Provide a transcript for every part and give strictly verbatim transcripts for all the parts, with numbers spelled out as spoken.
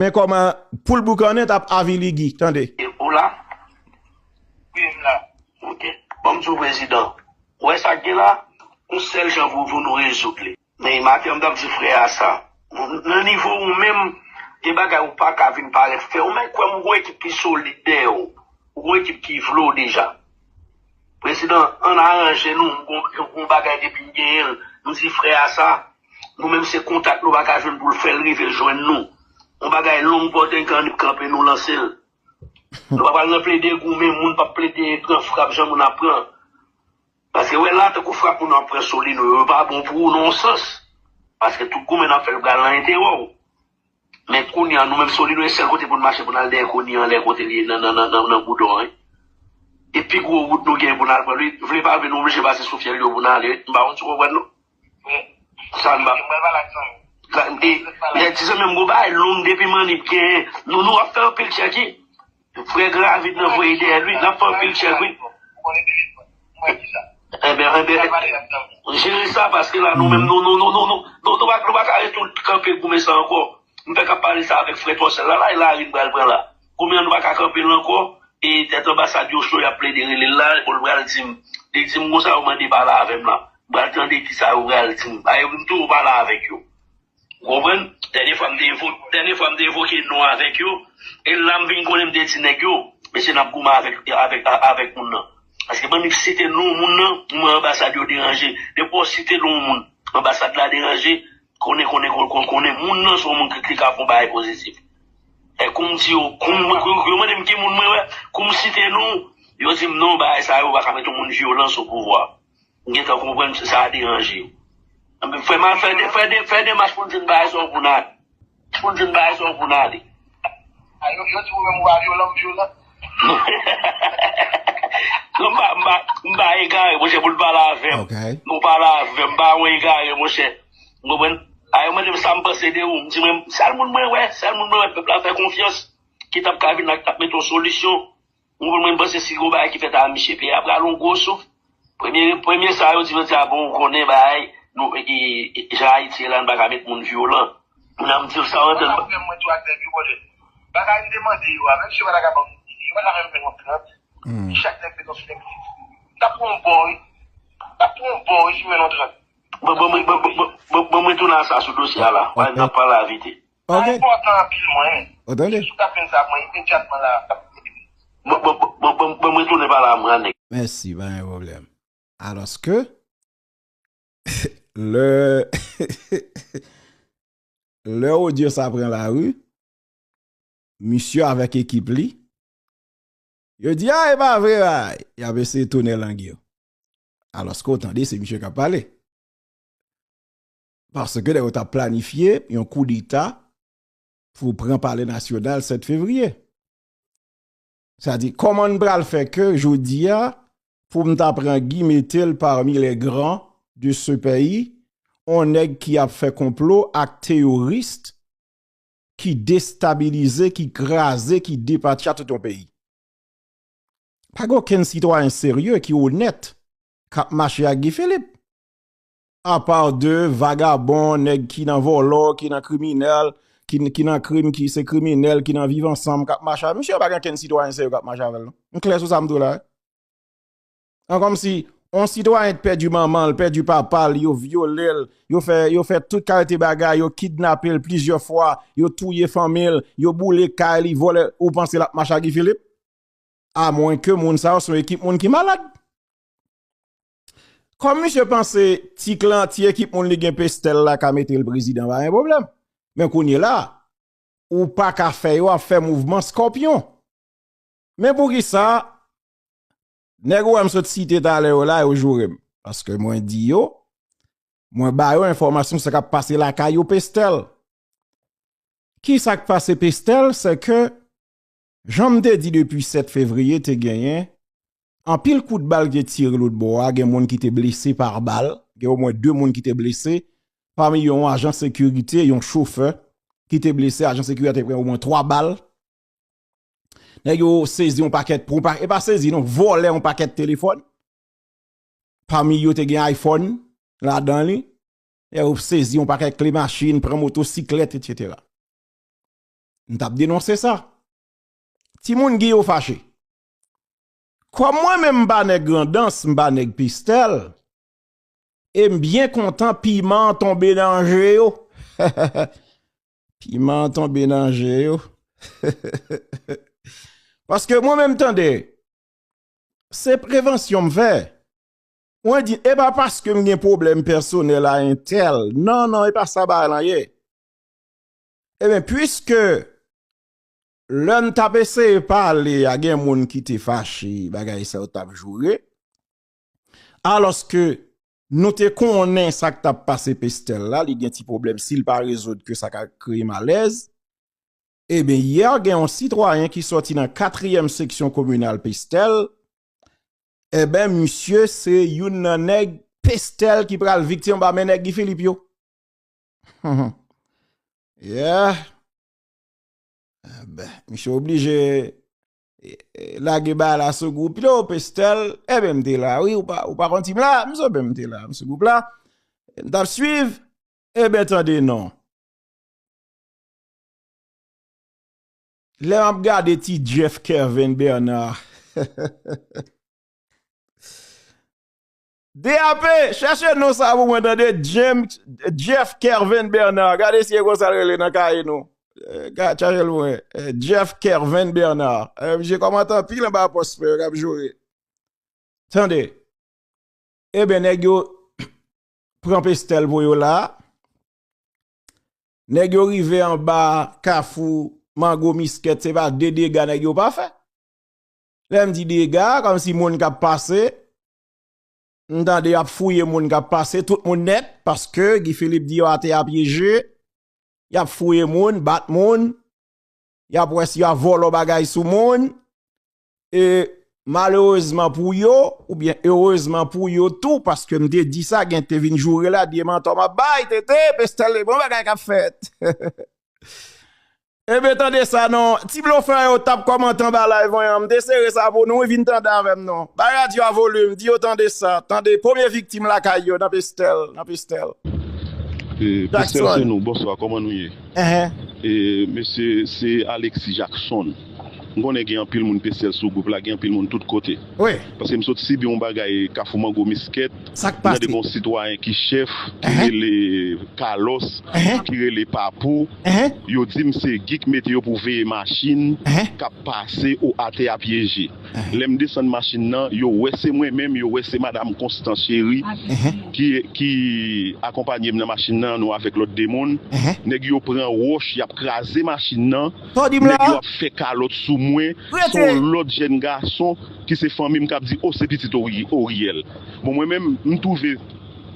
Men kòman pou l boukannen t ap avili Guy, tande. E ou la? Wi, m la. Ok. Ban m di w, prezidan. Ou wè sa k gen la? Yon sèl jan pou, pou nou rezoud li. Men maten an, m t ap di frè a sa. Nan nivo ou menm, gen bagay ou pa ka vin parèt fè. Ou menm kwè m, ou gon ekip ki solid dèyè w. Ou gon ekip ki vle w deja. Prezidan, ann aranje nou. M gon, gon bagay depi m genyen l. M di frè a sa. Nou menm se kontak nou pa ka jwenn pou l fè l rive jwenn nou. Yon bagay long pòtay kann kanpe nou lanse l. Nou pa pral nan plede goumen, moun p ap plede pran frap jan moun ap pran. Paske wè la, tankou frap moun ap pran sou li, nou yo pa bon pou ou nan yon sans. Paske tout goumen n ap fè l pral nan enterè w. Men kounye a, nou menm sou li, nou e sèl kote pou n mache pou n al dèyè kounye a, lè kote li ye nan, nan, nan, nan, nan boudon an. E pi gwo wout nou gen pou n al pran li, vle pa vle, nou oblije pase sou fyèl yo pou n ale. M pa konn si w konprann non. Sa m pa. Lè ti zanmi m gon bagay long depi Manip genyen. Nou, nou ap fè anpil tchèk wi. Frè Gravid nan voye dèyè l wi, n ap fè anpil tchèk wi. Enben, enben, jere sa paske la nou menm nou, nou, nou, nou, nou, nou, nou pa, nou pa ka ret tout kanpe goumen sa ankò. M fèk ap pale sa avèk frè Twòsèl la, la, e lari n pral pran la. Goumen an nou pa ka kanpe l ankò, e tèt anbasad yo cho, y ap plede rele l la, bon, l pral di m, li di m konsa, yo mande pale avè m la. M pral tande kisa yo pral di m. Paske m toujou pale avèk yo. Ou konprann? Dènye fwa m te evo-, dènye fwa m te evoke non avèk yo, e la m vin konnen m te di nèg yo, mesye n ap goumen avèk, avèk, avèk moun nan. Paske ban m site non moun nan, mwen anbasad yo deranje. Depi w site non moun, anbasad la deranje, konnen, konnen, konnen, konnen, konnen moun nan se yon moun ki, ki ka fè yon bagay pozitif. E kou m di yo, kou m, kou, yo mande m ki moun mwen wè, kou m site non, yo di m non, bagay sa yo pa ka mete yon moun vyolan sou pouvwa. M gentan konprann sa a deranje. Anben, frè m al fè de, fè de, fè demach pou n jwenn bagay sa yo pou n ale. Pou n jwenn bagay sa yo pou n ale. A, yo, yo di ou menm ou pa vyolan, m vyolan. Non, m pa, m pa, m pa egare, monchè, pou l pale avè m. Ok. Nou pale avè m, m pa yon egare, monchè. Ou konprann? A, yo mande m sa m panse de ou. M di mwen, sèl moun mwen wè, sèl moun mwen wè, pèp la fè konfyans, ki t ap ka vin ak, t ap mete yon solisyon. Ou konprann, mwen panse si gon bagay ki fèt a misye, peyi a pral yon gwo souf. Premye, premye sa yo di, yo di, a bon, ou konnen bagay, nou, e, e, e, jan Ayiti ye la, nou pa ka met moun vyolan. Moun nan m di l sa, w antann. Sa fè mwen tou ak nèg yo, bòdè. Bagay m te mande yo a, menm si yo pa ta ka ban m, yo pa ta fè m fè yon trant. Hmm. Chak nèg met yon sou nèg. T ap pran yon bò, wi. T ap pran yon bò, wi, si m jwenn yon trant. Bon, bon, bon, bon, bon, bon, bon, mwen tounen a sa sou dosye a la. Ok. N ap pale a vite. Ok. Sa enpòtan anpil, mwen. Ou tande? Sou k ap vin sa, mwen, imedyatman la. Bon, bon, bon, bon, bon, bon, mwen tounen pale a mwen, nèg. Mèsi, pa gen pwoblèm. Alòske, lè, lè odyo sa pran lari, misye avèk ekip li, yo di, a, e pa vre, a, y ap eseye tounen lang yo. Alòske, ou tande, se misye k ap pale. Paske nèg yo t ap planifye yon koudeta pou pran Palè Nasyonal sèt fevriye. Sa di, kòman n pral fè ke jodi a, pou m ta pran Guy mete l parmi les grands de ce pays, on nèg ki ap fè konplo ak teyoris ki destabilize, ki kraze, ki depatcha tout yon peyi. Pa gen okenn sitwayen serye ki onèt k ap mache ak Guy Philippe. Apa de vagabon, nèg ki nan vòlò, ki nan kriminèl, ki, ki nan krim, ki se kriminèl, ki nan viv ansanm, k ap mache avè misye, pa gen okenn sitwayen serye k ap mache avè l, non. M klè sou sa m di w la, wi. An kòmsi, yon sitwayen t pèdi manman l, pèdi papa l, yo vyole l, yo fè, yo fè tout kalite bagay, yo kidnape l plizyè fwa, yo touye fanmi l, yo boule kay li, vòlè, ou panse l ap mache ak Guy Philippe? Amwenke moun sa yo se yon ekip moun ki malad. Kòm misye panse ti klan, ti ekip moun li gen Pestèl la ka mete l prezidan, pa gen pwoblèm. Men kounye la, ou pa ka fè yo ap fè mouvman skòpyon. Men poukisa nèg ou wè m sot site talè yo la, yo joure m? Paske mwen di yo, mwen ba yo enfòmasyon sa k ap pase lakay yo Pestèl. Ki sa k pase Pestèl? Se ke, jan m te di depi sèt fevriye, te genyen anpil kout bal ki te tire lòt bò a, gen moun ki te blese pa bal, gen omwen de moun ki te blese, pami yo yon ajan sekirite, yon chofè ki te blese, ajan sekirite a te pran omwen twa bal. Nèg yo sezi yon pakèt, pran pa-, e pa sezi non, vòlè yon pakèt telefòn. Pami yo te gen iPhone ladan li. Nèg yo sezi yon pakèt kle machin, pran motosiklèt, etsetera. m t ap denonse sa. Timoun Giyo fache. Kòm mwen menm m pa nèg Grandans, m pa nèg Pestèl, e m byen kontan piman an tonbe nan je yo. Piman an tonbe nan je yo. Paske mwen menm tande, se prevansyon m fè. Mwen di, e pa paske m gen pwoblèm pèsonèl a entèl. Non, non, e pa sa bagay lan ye. Ebyen, piske lè m t ap eseye pale a, gen moun ki te fache, bagay sa yo t ap joure, alòske nou te konnen sa k t ap pase Pestèl la, li gen ti pwoblèm, si l pa rezoud ke sa ka kreye malèz. Ebyen, yè, gen yon sitwayen ki sòti nan katriyèm seksyon kominal Pestèl. Ebyen, misye se youn nan nèg Pestèl ki pral viktim anba men nèg Guy Philippe yo. Yeah. Ebyen, misye oblije, e, e, lage bagay la sou gwoup yo, Pestèl. Ebyen, m te la, wi, ou pa, ou pa konn si m la, m sanble m te la, m sou gwoup la. M t ap swiv. Ebyen, tande non. Lè m ap gade ti Jeff Kervin Bernard. D A P, chèche non sa pou mwen tande, James, Jeff Kervin Bernard. Gade si e konsa l rele nan kaye nou. Eh, ka-, chèche l pou mwen. Eh, Jeff Kervin Bernard. Eh, misye kòmante anpil anba pòs frè yo k ap joure. Tande. Ebyen, nèg yo pran Pestèl pou yo la. Nèg yo rive anba kafou Mango Miskèt, se pa de dega nèg yo pa fè. Lè m di dega, kòmsi moun k ap pase, m tande y ap fouye moun k ap pase, tout moun nèt, paske Guy Philippe di yo atè a pyeje, y ap fouye moun, bat moun, y ap wè si y ap vòlò bagay sou moun, e malerezman pou yo, oubyen erezman pou yo tou, paske m te di sa, gen te vin joure la, di e mantò m ap bay, tete, Pestèl, bon bagay k ap fèt. Ebyen, tande sa non, ti blofè yo t ap kòmante anba live mwen an, m te sere sa pou nou, wi, vin tande avè m non. Bay radyo a volim, di yo tande sa, tande premye viktim lakay yo nan Pestèl, nan Pestèl. E, Pestèl Jackson. Se nou, bonswa, kòman nou ye? Enhen. E, mesye, se Alexis Jackson. M konnen gen anpil moun Pestèl sou gwoup la, gen anpil moun tout kote. Wi. Paske m sot sibi yon bagay Kafou Mango Miskèt. Sa k pase? M tande gen yon sitwayen ki chèf, ki Enhen. Rele Carlos, Enhen. Ki rele Papou. Enhen. Yo di m se Guy k mete yo pou veye machin Enhen. K ap pase o atè a pyeje. Enhen. Lè m desann machin nan, yo wè se mwen menm, yo wè se madanm Constance Chéry Enhen. Ki, ki akonpanye m nan machin nan, nou avèk lòt de moun. Enhen. Nèg yo pran wòch, y ap kraze machin nan. Sa w di m la? Nèg yo ap fè kalòt sou mwen. Rete. Se yon lòt jèn gason ki se fanmi m k ap di, o, se pitit Ori-, Oriel. Bon, mwen menm, m twouve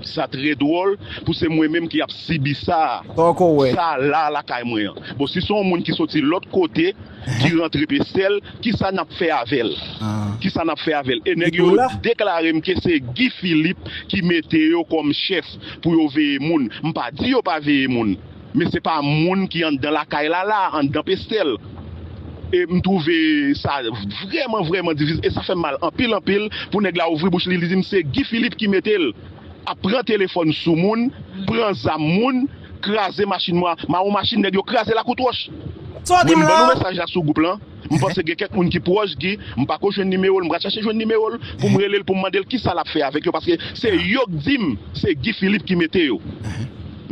sa trè dwòl pou se mwen menm ki ap sibi sa. Sa w ko wè. Sa la, lakay mwen an. Bon, si se yon moun ki soti lòt kote, ki rantre Pestèl, kisa n ap fè avè l? Ah. Kisa n ap fè avè l? E nèg yo deklare m ke se Guy Philippe ki mete yo kòm chèf pou yo veye moun. M pa di yo pa veye moun. Men se pa moun ki anndan lakay la la, anndan Pestèl. E m twouve sa vrèman, vrèman difisil. E sa fè m mal anpil, anpil pou nèg la ouvri bouch li, li di m se Guy Philippe ki mete l. Ap pran telefòn sou moun, pran zam moun, kraze machin mwen, mawon machin nèg yo kraze l ak kout wòch. Sa w di m la? Mwen, m ban nou mesaj la sou gwoup lan. M panse gen kèk moun ki pwòch Guy, m pa ko jwenn nimewo l, m pral chache jwenn nimewo l pou m rele l, pou m mande l kisa l ap fè avèk yo, paske se yo k di m se Guy Philippe ki mete yo.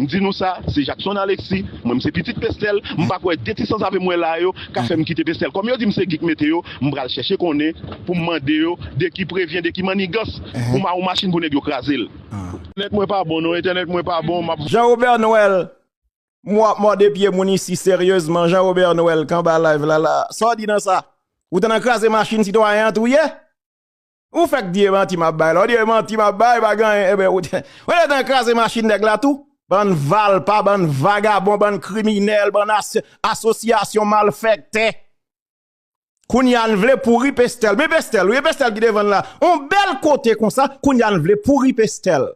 M di nou sa, se Jackson Alexis, mwen m se pitit Pestèl, m pa kwè de ti sanzave mwen la yo ka fè m kite Pestèl. Kòm yo di m se Guy k mete yo, m pral chèche konnen pou m mande yo de ki prevyen, de ki mannigans pou mawon machin pou nèg yo kraze l. Entènèt mwen pa bon non, entènèt mwen pa bon, m ap Jean Robert Noël, m w ap mòde pye moun isi seryezman, Jean Robert Noël k anba live la la. Sa w di nan sa? Ou te nan kraze machin sitwayen an tou ye? Ou fèk di e manti m ap bay la. Ou di e manti m ap bay, pa gen anyen. Ebyen, ou te, ou te nan kraze machin nèg la tou. Bann valpa, bann vagabon, bann kriminèl, bann as-, asosyasyon malfèktè. Kounye a n vle pouri Pestèl. Men Pestèl, wi, Pestèl ki devan n la. On bèl kote konsa, kounye a n vle pouri Pestèl.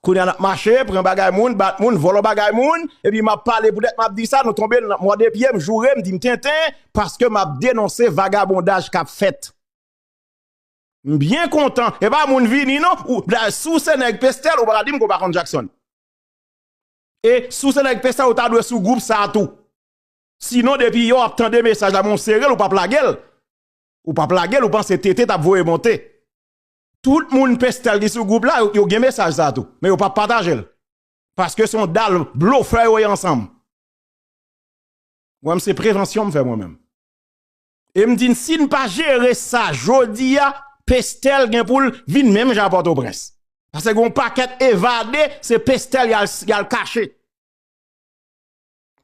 Kounye a n ap mache, pran bagay moun, bat moun, vòlò bagay moun, epi m ap pale poutèt m ap di sa, nou tonbe nan mòde pye, m joure, m di m tenten, paske m ap denonse vagabondaj k ap fèt. M byen kontan. E pa moun vini non. Ou, si w se nèg Pestèl, ou pa ka di m ke w pa konn Jackson. E si w se nèg Pestèl, ou ta dwe sou gwoup sa a tou. Sinon, depi yè w ap tande mesaj la, men w sere l, ou p ap lage l. Ou p ap lage l, ou panse T T t ap voye monte. Tout moun Pestèl ki sou gwoup la, yo, yo gen mesaj sa tou. Men yo p ap pataje l. Paske se yon dal blofè yo ye ansanm. Mwen, se prevansyon m fè mwen menm. E m di n, si n pa jere sa jodi a, Pestèl gen pou l vin menm jan a Pòtoprens. Paske gen yon pakèt evade, se Pestèl y al, y al kache.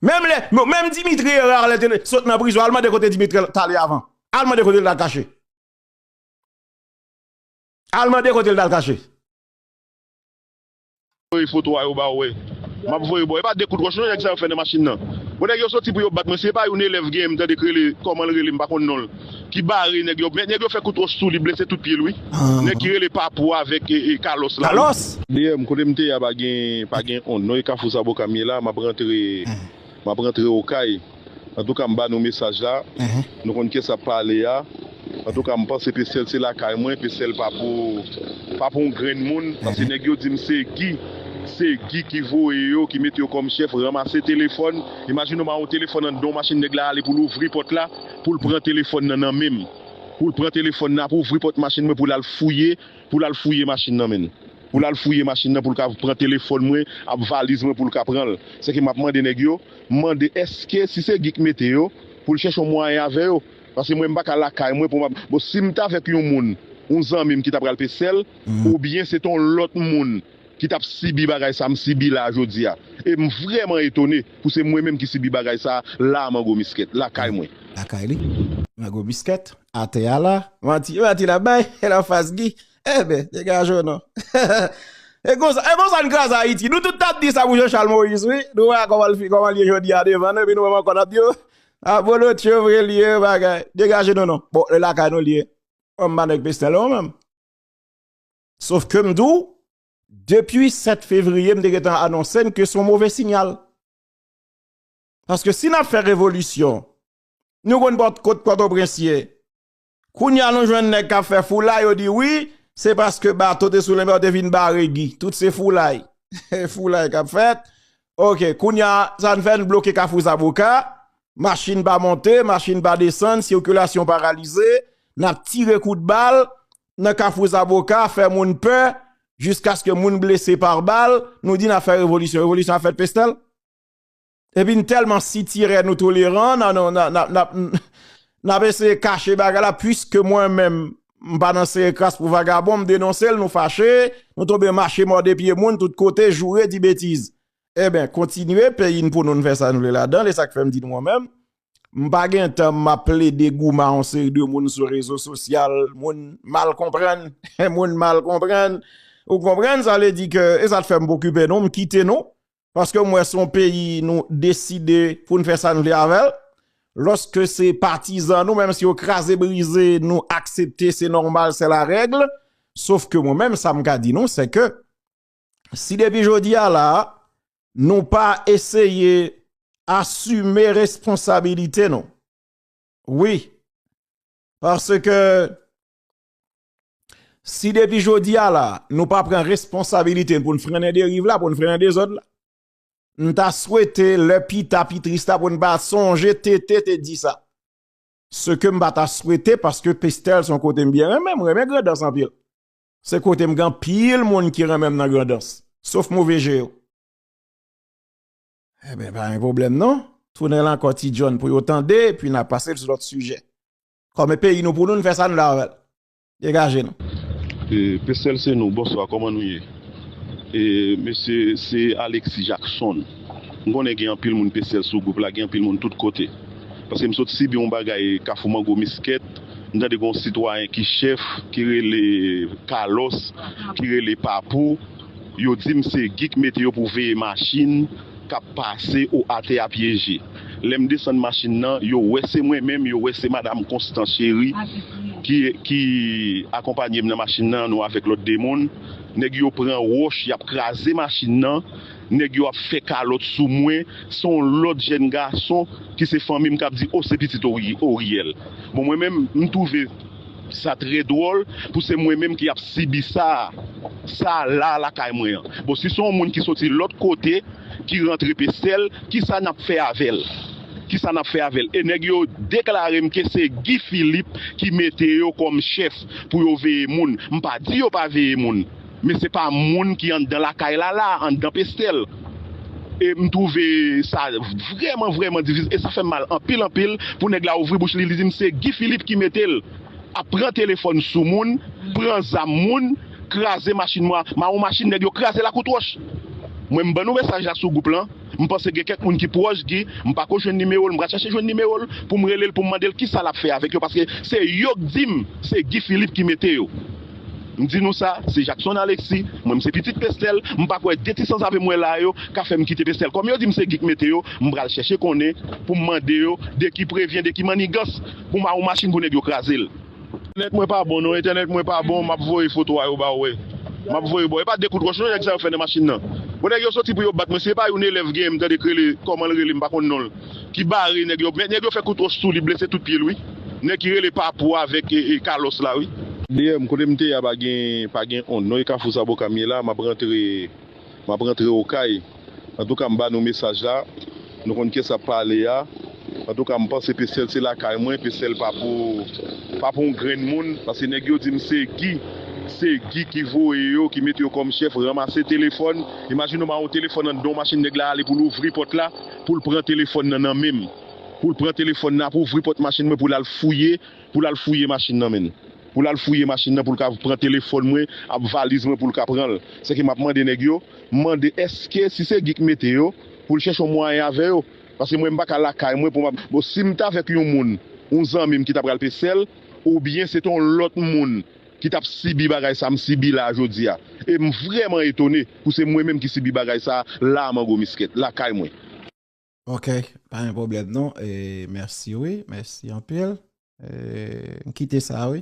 Menm lè, menm Dimitri Hérard lè te sot nan prizon, al mande kote Dimitri t ale avan. Al mande kote l t al kache. Al mande kote l t al kache. Voye foto a yo ba w wè. M ap voye ba w. E pa de kout wòch non nèg sa yo fè nan machin nan. Bon, nèg yo soti pou yo bat mwen. Se pa yon elèv genyen m tande k rele, kòman l rele, m pa konn non l. Ki bare nèg yo. Men nèg yo fè kout wòch sou li, blese tout pye l wi. Nèg ki rele Papou avèk e, e, Carlos la. Carlos? Dèyè m, kote m te ye a pa gen, pa gen onn non. E Kafou Zaboka m ye la, m ap rantre, m ap rantre Okay. Antouka, m ba nou mesaj la. Nou konn kiyès ap pale a. Antouka, m panse Pestèl se lakay mwen. Pestèl pa pou, pa pou yon grenn moun. Paske nèg yo di m se Guy. Se Guy ki voye yo, ki mete yo kòm chèf, ranmase telefòn. Imajine w, ba yon telefòn anndan yon machin, nèg la ale pou l ouvri pòt la, pou l pran telefòn nan nan men m. Pou l pran telefòn nan, pou ouvri pòt machin mwen, pou l al fouye, pou l al fouye machin nan, menn. Pou l al fouye machin nan, pou l ka pran telefòn mwen, ap valiz mwen, pou l ka pran l. Sèke m ap mande nèg yo, m mande, èske si se Guy k mete yo, pou l chèche yon mwayen avè yo? Paske mwen, m pa ka lakay mwen pou m ap, bon, si m t avèk yon moun, yon zanmi m ki ta pral Pestèl, oubyen se t on lòt moun ki t ap sibi bagay sa m sibi la a jodi a. E m vrèman etone pou se mwen menm ki sibi bagay sa a la a Mango Miskèt, lakay mwen. Lakay li. Mango Miskèt, atè a la. Manti, manti l ap bay, l anfas Guy. Enben, degaje w non. E konsa, e konsa n kraze Ayiti. Nou tout t ap di sa pou Jean Charles Moïse, wi. Nou wè kòman l fi-, kòman l ye jodi a devan nou, epi nou menm ankò n ap di, o, abolotcho vre l ye, bagay. Degaje nou non. Bon, e lakay nou l ye. Kòm m pa nèg Pestèl, mwen menm. Sof ke m di w, depi sèt fevriye, m te gentan anonse n ke se yon move siyal. Paske si n ap fè revolisyon, nou konn pòt-, kot Pòtoprens ye. Kounye a, nou jwenn nèg k ap fè foulay, yo di wi, se paske bato te sou lanmè, yo te vin bare Guy. Tout se foulay. Foulay k ap fèt. Oke, kounye a, sa n fè, n bloke Kafou Zaboka. Machin pa monte, machin pa desann, sikilasyon paralize. N ap tire kout bal nan Kafou Zaboka, fè moun pè, jiskaske moun blese pa bal. Nou di n ap fè revolisyon. Revolisyon ap fèt Pestèl? Epi n tèlman sitirè, nou toleran, n a, n a, n a, n a, n ap eseye kache bagay la, piske mwen menm, m pa nan sere kras pou vagabon, m denonse l, nou fache, nou tonbe mache mòde pye moun tout kote, joure, di betiz. Enben, kontinye, peyi n pou nou, n fè sa n vle ladan l, e sa k fè m di nou mwen menm, m pa gen tan m ap plede goumen a yon seri de moun sou rezo sosyal, moun mal konprann, moun mal konprann, ou konprann, sa vle di ke, e sa t fè m pa okipe nou, m kite nou, paske m wè se yon peyi nou deside pou n fè sa n vle avè l. Lòske se patizan nou, menm si yo kraze brize, nou aksepte, se nòmal, c'est la règle. Sof ke mwen menm, sa m ka di nou, se ke si depi jodi a la, nou pa eseye asime responsabilite nou. Wi. Paske si depi jodi a la, nou pa pran responsabilite n pou n frennen deriv la, pou n frennen dezòd la, m ta swete lè pita pi tris la pou n pa sonje T T te di sa. Se ke m pa ta swete, paske Pestèl se yon kote m byen renmen, m renmen Grandans anpil. Se kote m gen anpil moun ki renmen m nan Grandans, sof move je yo. Enben, pa gen pwoblèm non. Tounen l ankò Ti John pou yo tande, epi n a pase l sou lòt sijè. Kòm e peyi nou pou nou, n fè sa n vle avè l. Degaje nou. E, Pestèl se nou, bonswa, kòman nou ye? E, mesye, se Alexis Jackson. M konnen gen anpil moun Pestèl sou gwoup la, gen anpil moun tout kote. Paske m sot sibi yon bagay Kafou Mango Miskèt, m tande gen yon sitwayen ki chèf, ki rele Carlos, ki rele Papou. Yo di m se Guy k mete yo pou veye machin k ap pase o atè a pyeje. Lè m desann machin nan, yo wè se mwen menm, yo wè se madanm Constance Chéry ki, ki akonpanye m nan machin nan, nou avèk lòt de moun. Nèg yo pran wòch, y ap kraze machin nan. Nèg yo ap fè kalòt sou mwen. Se yon lòt jèn gason ki se fanmi m k ap di, o, se pitit Ori-, Oriel. Bon, mwen menm, m twouve sa trè dwòl pou se mwen menm ki ap sibi sa, sa la lakay mwen an. Bon, si se yon moun ki soti lòt kote, ki rantre Pestèl, kisa n ap fè avè l? Kisa n ap fè avè l? E nèg yo deklare m ke se Guy Philippe ki mete yo kòm chèf pou yo veye moun. M pa di yo pa veye moun, men se pa moun ki anndan lakay la la, anndan Pestèl. E m twouve sa vrèman, vrèman difisil. E sa fè m mal anpil, anpil pou nèg la ouvri bouch li, li di m se Guy Philippe ki mete l ap pran telefòn sou moun, pran zam moun, kraze machin mwen. Mawon machin nèg yo kraze l ak kout wòch. Mwen m ban nou mesaj la sou gwoup lan. M panse gen kèk moun ki pwòch Guy, m pako jwenn nimewo l, m pral chèche jwenn nimewo l pou m rele l, pou m mande l kisa l ap fè avèk yo, paske se yo k di m se Guy Philippe ki mete yo. M di nou sa, se Jackson Alexis, mwen m se pitit Pestèl, m pa kwè de ti sanzave m wè la yo ka fè m kite Pestèl. Kòm yo di m se Guy k mete yo, m pral chèche konnen pou m mande yo de ki prevyen, de ki mannigans pou mawon machin pou nèg yo kraze l. Entènèt mwen pa bon non, entènèt mwen pa bon, m ap voye foto a yo ba w wè. M ap voye ba w. E pa de kout wòch non nèg sa yo fè nan machin nan. Bon, nèg yo soti pou yo bat mwen, se pa yon elèv genyen m tande k rele, kòman l rele, m pa konn non l, ki bare nèg yo. Men nèg yo fè kout wòch sou li, blese tout pye l wi. Nèg ki rele Papou avèk e, e, Carlos la wi. Dèyè m, kote m te ye a pa gen, pa gen onn non, e Kafou Zaboka m ye la, m ap rantre, m ap rantre Okay. Antouka, m ba nou mesaj la. Nou konn kiyès ap pale a. Antouka, m panse Pestèl se lakay mwen. Pestèl pa pou, pa pou yon grenn moun. Paske nèg yo di m se Guy. Se Guy ki voye yo, ki mete yo kòm chèf, ranmase telefòn. Imajine w, mawon telefòn anndan yon machin, nèg la ale pou l ouvri pòt la, pou l pran telefòn nan nan men m. Pou l pran telefòn nan, pou ouvri pòt machin mwen, pou l al fouye, pou l al fouye machin nan, menn. Pou l al fouye machin nan, pou l ka pran telefòn mwen, ap valiz mwen, pou l ka pran l. Sèke m ap mande nèg yo, m mande èske si se Guy k mete yo, pou l chèche yon mwayen avè yo. Paske mwen, m pa ka lakay mwen pou m ap, bon, si m t avèk yon moun, yon zanmi m ki ta pral Pestèl, oubyen se t yon lòt moun ki t ap sibi bagay sa m sibi la a jodi a. E m vrèman etone pou se mwen menm ki sibi bagay sa a la a Mango Miskèt, lakay mwen. Ok, pa gen pwoblèm non. E mèsi wi, mèsi anpil. E m kite sa wi.